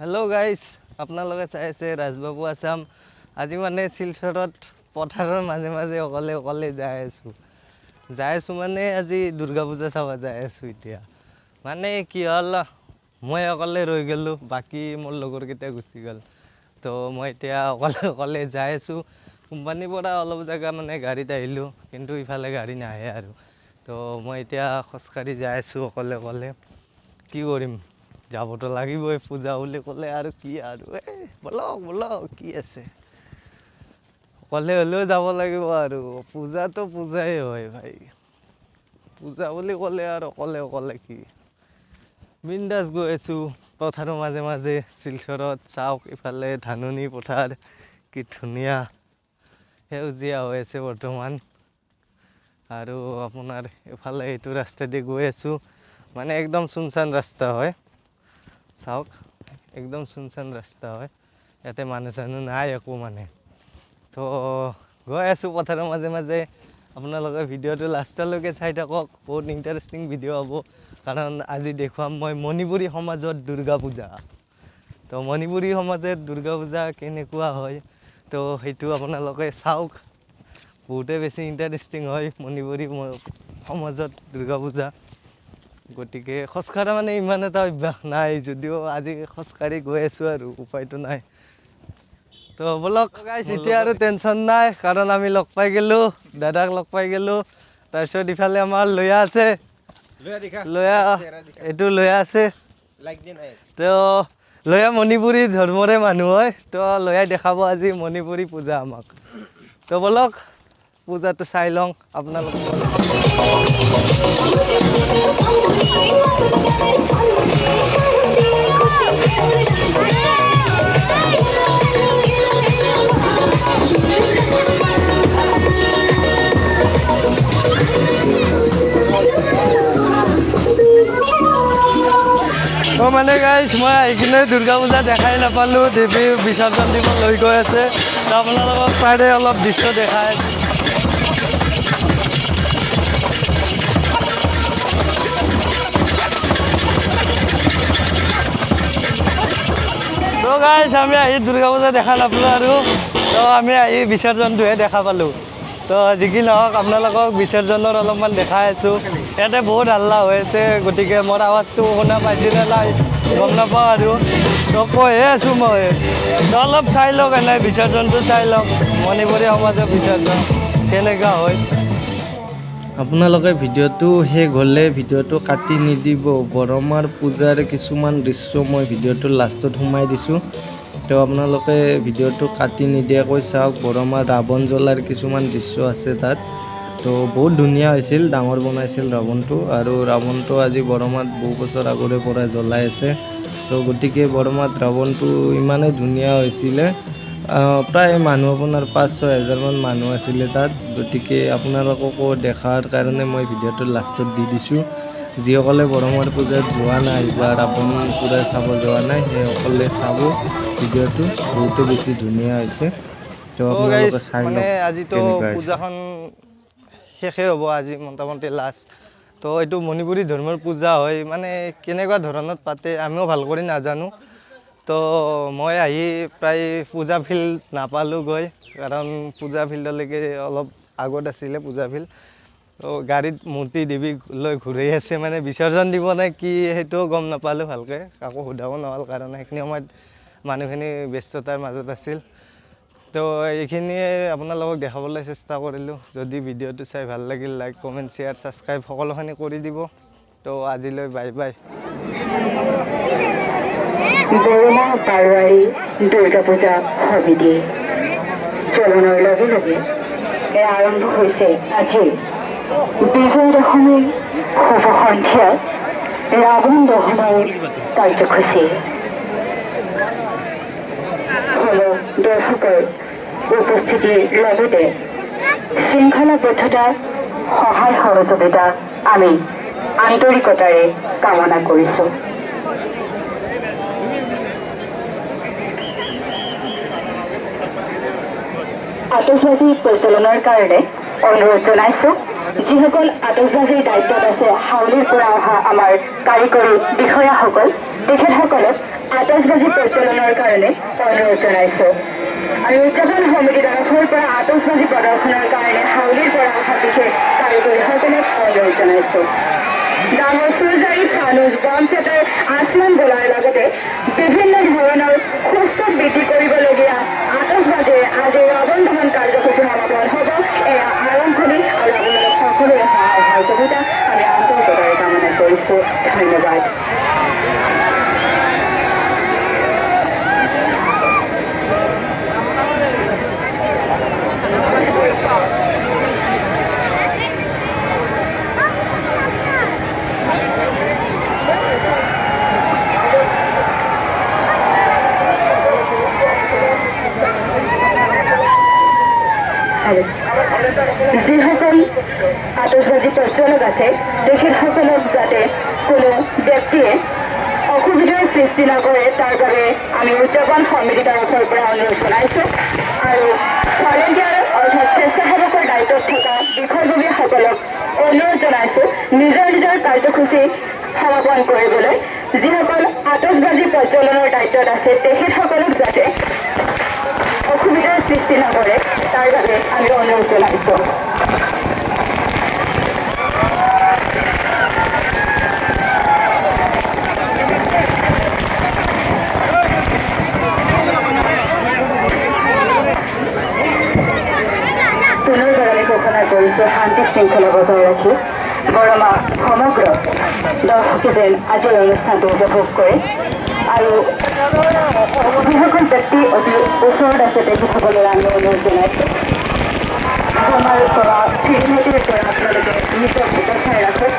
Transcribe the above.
Hello' guys, আপোনালোকে চাই আছে ৰাজবাবু আছাম। আজি মানে শিলচৰত পথাৰৰ মাজে মাজে অকলে অকলে যাই আছোঁ। যাই আছোঁ মানে আজি দুৰ্গা পূজা চাব যাই আছোঁ। এতিয়া মানে কি হ'ল, মই অকলে ৰৈ গ'লোঁ, বাকী মোৰ লগৰকেইটা গুচি গ'ল। তো মই এতিয়া অকলে অকলে যাই আছোঁ। কোম্পানীৰ পৰা অলপ জেগা মানে গাড়ীত আহিলোঁ, কিন্তু ইফালে গাড়ী নাহে আৰু। তো মই এতিয়া খোজকাঢ়ি যাই আছোঁ অকলে অকলে। কি কৰিম, যাবতো লাগিবই, পূজা বুলি ক'লে আৰু কি আৰু, এই বলক বলক কি আছে, অকলে হ'লেও যাব লাগিব আৰু। পূজাটো পূজাই হয় ভাই, পূজা বুলি ক'লে আৰু অকলে অকলে কি। বিন্দাছ গৈ আছোঁ পথাৰৰ মাজে মাজে শিলচৰত। চাওক ইফালে ধাননি পথাৰ, কি ধুনীয়া সেউজীয়া হৈ আছে বৰ্তমান। আৰু আপোনাৰ ইফালে এইটো ৰাস্তাদি গৈ আছোঁ, মানে একদম চুনচান ৰাস্তা হয়। চাওক একদম চুনচান ৰাস্তা হয়, ইয়াতে মানুহ চানুহ নাই একো মানে। তো গৈ আছোঁ পথাৰৰ মাজে মাজে। আপোনালোকে ভিডিঅ'টো লাষ্টলৈকে চাই থাকক, বহুত ইণ্টাৰেষ্টিং ভিডিঅ' হ'ব। কাৰণ আজি দেখুৱাম মই মণিপুৰী সমাজত দুৰ্গা পূজা। তো মণিপুৰী সমাজত দুৰ্গা পূজা কেনেকুৱা হয়, তো সেইটো আপোনালোকে চাওক। বহুতে বেছি ইণ্টাৰেষ্টিং হয় মণিপুৰী সমাজত দুৰ্গা পূজা। গতিকে খোজকঢ়া মানে ইমান এটা অভ্যাস নাই যদিও আজি খোজকাঢ়ি গৈ আছোঁ আৰু, উপায়টো নাই। তো ব'লক গাইছ, এতিয়া আৰু টেনশ্যন নাই, কাৰণ আমি লগ পাই গ'লোঁ, দাদাক লগ পাই গ'লোঁ। তাৰপিছত ইফালে আমাৰ লয়া আছে, লয়া এইটো লয়া আছে। তো লয়া মণিপুৰী ধৰ্মৰে মানুহ হয়, তো লয়াই দেখাব আজি মণিপুৰী পূজা আমাক। তো ব'লক পূজাটো চাই লওঁ আপোনালোক। তো মানে গাইছ, মই আহি কিনে দুৰ্গা পূজা দেখাই নাপালোঁ, দেৱী বিসৰ্জন দিব লৈ গৈ আছে। তো আপোনালোকক তাৰে অলপ দৃশ্য দেখাই। তো গাইছ, আমি আহি দুৰ্গা পূজা দেখা নাপালোঁ আৰু, তো আমি আহি বিসৰ্জনটোহে দেখা পালোঁ। তো যি কি নহওক, আপোনালোকক বিসৰ্জনৰ অলপমান দেখাই আছোঁ। ইয়াতে বহুত হাল্লা হৈ আছে, গতিকে মোৰ আৱাজটো শুনা পাইছেনে নাই গম নাপাওঁ আৰু। তো কৈহে আছোঁ মই, তো অলপ চাই লওক, এনেই বিসৰ্জনটো চাই লওক, মণিপুৰী সমাজৰ বিসৰ্জন কেনেকুৱা হয়। আপোনালোকে ভিডিঅ'টো শেষ হ'লে ভিডিঅ'টো কাটি নিদিব। বৰমাৰ পূজাৰ কিছুমান দৃশ্য মই ভিডিঅ'টোৰ লাষ্টত সোমাই দিছোঁ, তো আপোনালোকে ভিডিঅ'টো কাটি নিদিয়াকৈ চাওক। বৰমাৰ ৰাৱণ জ্বলাৰ কিছুমান দৃশ্য আছে তাত, তো বহুত ধুনীয়া হৈছিল, ডাঙৰ বনাইছিল ৰাৱণটো। আৰু ৰাৱণটো আজি বৰমাত বহু বছৰ আগৰে পৰা জ্বলাই আছে। তো গতিকে বৰমাত ৰাৱণটো ইমানেই ধুনীয়া হৈছিলে, প্ৰায় মানুহ আপোনাৰ 5-6 হাজাৰমান মানুহ আছিলে তাত। গতিকে আপোনালোককো দেখাৰ কাৰণে মই ভিডিঅ'টো লাষ্টত দি দিছোঁ। যিসকলে বৰমাৰ পূজাত যোৱা নাই বা ৰাৱণ পূজা চাব যোৱা নাই, সেইসকলে চাব ভিডিঅ'টো, বহুতো বেছি ধুনীয়া হৈছে। তো আপোনালোকে চাই মানে লওক আজিতো কেনেকুৱা হৈছে। পূজাখন শেষেই হ'ব আজি মোটামুটি লাষ্ট। তো এইটো মণিপুৰী ধৰ্মৰ পূজা হয়, মানে কেনেকুৱা ধৰণত পাতে আমিও ভাল কৰি নাজানো। তো মই আহি প্ৰায় পূজা ফিল্ড নাপালোঁ গৈ, কাৰণ পূজা ফিল্ডলৈকে অলপ আগত আছিলে পূজা ফিল্ড। তো গাড়ীত মূৰ্তি দেৱী লৈ ঘূৰি আছে, মানে বিসৰ্জন দিব নে কি সেইটোও গম নাপালোঁ ভালকৈ, কাকো সোধাও নহ'ল, কাৰণ সেইখিনি সময়ত মানুহখিনি ব্যস্ততাৰ মাজত আছিল। তো এইখিনিয়ে আপোনালোকক দেখাবলৈ চেষ্টা কৰিলোঁ। যদি ভিডিঅ'টো চাই ভাল লাগিল, লাইক কমেণ্ট শ্বেয়াৰ ছাবস্ক্ৰাইব সকলোখিনি কৰি দিব। তো আজিলৈ বাই বাই। বৰমা বাৰোৱাৰী দুৰ্গা পূজা সমিতি জ্বলনৰ লগে লগে এয়া আৰম্ভ হৈছে আজি বিজয়া দশমীৰ শুভ সন্ধিয়া ৰাৱণ দহনৰ কাৰ্যসূচী। হল দৰ্শকৰ উপস্থিতিৰ লগতে শৃংখলাবদ্ধতা, সহায় সহযোগিতা আমি আন্তৰিকতাৰে কামনা কৰিছোঁ। আতচবাজী প্ৰজ্বলনৰ কাৰণে অনুৰোধ জনাইছোঁ। যিসকল আতচবাজীৰ দায়িত্বত আছে, হাউলীৰ পৰা অহা আমাৰ কাৰিকৰী বিষয়াসকল, তেখেতসকলক আতচবাজি প্ৰজ্বলনৰ কাৰণে অনুৰোধ জনাইছোঁ। আৰু উদযাপন সমিতিৰ তৰফৰ পৰা আতচবাজি প্ৰদৰ্শনৰ কাৰণে হাউলিৰ পৰা অহা বিশেষ কাৰিকৰীসকলক অনুৰোধ জনাইছোঁ। ডাঙৰ ফুলজাৰি, ফানুচ, বম ছেটাৰ, আচমান বোলাৰ লগতে বিভিন্ন ধৰণৰ সুস্থ বৃদ্ধি কৰিবলগীয়া আতচবাজিৰে আজিৰ ৰাৱণ দহন কাৰ্যসূচী সমাপন হ'ব। এয়া আৰম্ভণি আৰু আপোনালোক সকলোৰে সহায় সহযোগিতা আমি আন্তৰিকতাৰে কামনা কৰিছোঁ। ধন্যবাদ। যিসকল আতচবাজি প্ৰজ্বলক আছে তেখেতসকলক যাতে কোনো ব্যক্তিয়ে অসুবিধাৰ সৃষ্টি নকৰে তাৰ বাবে আমি উদযাপন সমিতিৰ তৰফৰ পৰা অনুৰোধ জনাইছোঁ। আৰু ভলেণ্টিয়াৰ অৰ্থাৎ স্বেচ্ছাসেৱকৰ দায়িত্বত থকা বিষয়ববীয়াসকলক অনুৰোধ জনাইছোঁ নিজৰ নিজৰ কাৰ্যসূচী সমাপন কৰিবলৈ। যিসকল আতচবাজি প্ৰজ্বলনৰ দায়িত্বত আছে তেখেতসকলক যাতে অসুবিধাৰ সৃষ্টি নকৰে তাৰ বাবে আমি অনুৰোধ জনাইছোঁ। পুনৰবাৰ আমি ঘোষণা কৰিছোঁ শান্তি শৃংখলা বজাই ৰাখি বৰমা সমগ্ৰ দৰ্শকে যেন আজিৰ অনুষ্ঠানটো উপভোগ কৰে আৰু যিসকল ব্যক্তি অতি ওচৰত আছে তেখেতসকলৰ আমি অনুৰোধ জনাইছোঁ বোমাৰ পৰা ফিৰিঙতিৰ পৰা আপোনালোকে নিজক বচাই ৰাখক।